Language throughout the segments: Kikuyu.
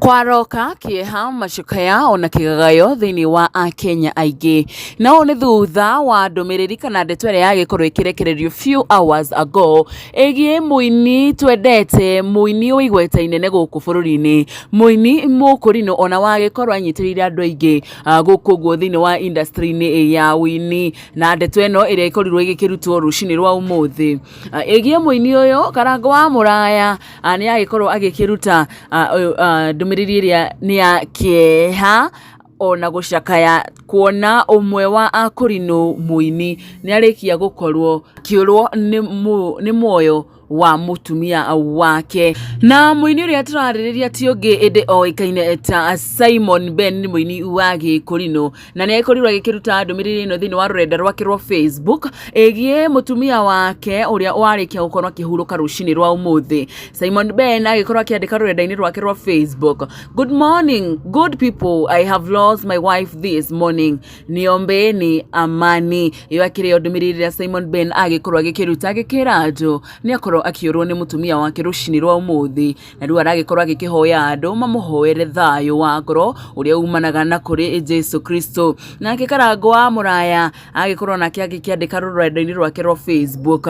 Kwaroka kĩeha, macakaya ona kĩgagayo thĩinĩ wa akenya aingĩ. Na ũũ nĩ thutha wa ndũmĩrĩri kana ndeto ĩrĩa yagĩkorwo ĩkĩrekererio few hours ago ĩgiĩ mũini twendete, mũini wĩ igweta inene gũkũ bũrũri-inĩ, mũini mũkũrinũ ona wagĩkorwo anyitĩrĩire andũ aingĩ gũkũ ũguo thĩinĩ wa industry-inĩ ya ũini. Na ndeto ĩno ĩrĩa ĩkorirwo ĩgĩkĩrutwo rũcinĩ rwa ũmũthĩ ĩgiĩ mũini ũyũ Karangũ wa Mũraya nĩ agĩkorwo agĩkĩruta ndũmĩrĩri ĩrĩa nĩ ya kĩeha ona gũcakaya kuona ũmwe wa akũrinũ mũini nĩ arĩkia gũkorwo akĩũrwo nĩ muoyo wa mũtumia wake. Na mũini ũrĩa tũrarĩrĩria ti ũngĩ ĩndĩ oĩkaine ta Simon Ben, nĩ mũini wa gĩkũrinũ na nĩ agĩkorirwo agĩkĩruta ndũmĩrĩri ĩno thĩinĩ wa rũrenda rwake rwa Facebook ĩgiĩ mũtumia wake ũrĩa warĩkia gũkorwo akĩhurũka rũcinĩ rwa ũmũthĩ. Simon Ben agĩkorwo akĩandĩka rũrenda-inĩ rwake rwa Facebook, "Good morning, good people. I have lost my wife this morning. Niombeeni amani." Ĩyo akĩrĩ yo ndũmĩrĩri ĩrĩa Simon Ben agĩkorwo agĩkĩruta agĩkĩra andũ nĩ akorwo akĩũrwo nĩ mũtumia wake rũcinĩ rwa ũmũthĩ, na rĩu aragĩkorwo agĩkĩhoya andũ mamũhoere thayũ wa ngoro ũrĩa umanaga na kũrĩ Jesu Kristo. Nake Karangũ wa Mũraya agĩkorwo nake agĩkĩandĩka rũrenda-inĩ rwake rwa Facebook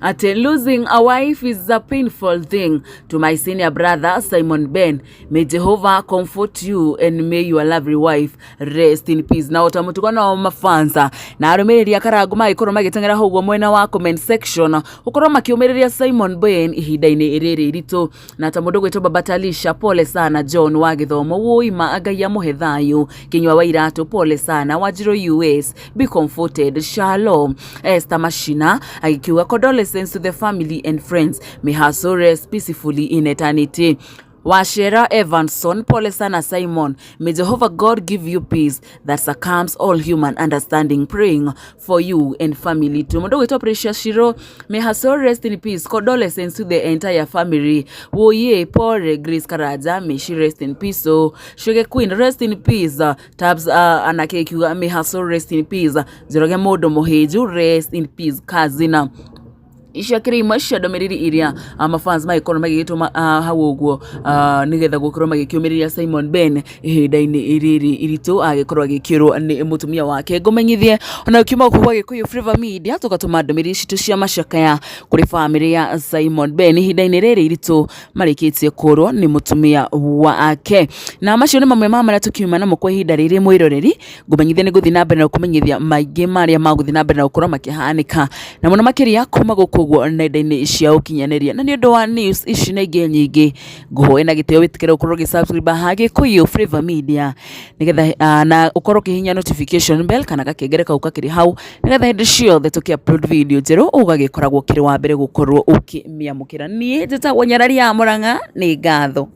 atĩ, "Losing a wife is a painful thing. To my senior brother Simon Ben, may Jehovah comfort you and may your lovely wife rest in peace." Na ota mũtugo nao mafansa na arũmĩrĩri a Karangũ magĩkorwo magĩteng'era hau ũguo mwena wa comment section gũkorwo makĩũmĩrĩria Simon Ben ihinda-inĩ rĩrĩ iritũ, na ta mũndũ gwĩtwo Baba Talisha, "Pole sana." John wa Gĩthomo, "Wũima, Ngai amũhe thayũ." Kinyua wa Iratũ, "Pole sana." Wanjirũ US, "Be comforted, shalom." Esther Mashina agĩkiuga, "Condolences to the family and friends. May her soul rest peacefully in eternity." Wachera Evanson, "Pole sana Simon. May Jehovah God give you peace that surpasses all human understanding. Praying for you and family too." Mũndũ gwĩtwo Precious Shiro, "May her soul rest in peace. Condolences to the entire family." Woye, "Pole." Grace Karaja, "May she rest in peace." So, Sugar Queen, "Rest in peace." Tabs anake ikiuga, "May her soul rest in peace." Njoroge Mũndũ Mũhĩnju, "Rest in peace, cousin." Icio akĩrĩ imwe cia ndũmĩrĩri iria mafans magĩkorwo magĩgĩtũma hau ũguo nĩgetha gũkorwo magĩkĩũmĩrĩria Simon Ben ihinda-inĩ rĩrĩ iritũ agĩkorwo agĩkĩrwo nĩ mũtumia wake. Ngũmenyithie ona ũkiuma gũkũ gwa Gĩkũyũ Flavour Media tũgatũma ndũmĩrĩri citũ cia macakaya kũrĩ bamĩrĩ ya Simon Ben ihinda-inĩ rĩrĩ iritũ marĩkĩtie kũrwo nĩ mũtumia wake. Na macio nĩ mamwe ma marĩa tũkiuma namo kwa ihinda rĩrĩ. Mwĩroreri, ngũmenyithie nĩ ngũthiĩ na mbere na gũkũmenyithia maingĩ marĩa magũthiĩ na mbere na gũkorwo makĩhanĩka na mũno makĩria kuma gũkũ ũguo nenda-inĩ cia ũkinyanĩria. Na nĩ ũndũ wa news ici na ingĩ nyingĩ, ngũhoe na gĩtĩo wĩtĩkĩre gũkorwo ũgĩ-subscribe ha Gĩkũyũ Flavour Media nĩgetha na ũkorwo ũkĩhihinya notification bell kana gakengere kau kakĩrĩ hau, nĩgetha hĩndĩ ciothe tũkĩ upload video njerũ ũgagĩkoragwo ũkĩrĩ wa mbere gũkorwo ũkĩmĩamũkĩra. Niĩ njĩtagwo Nyarari ya Mũrang'a, nĩ ngatho.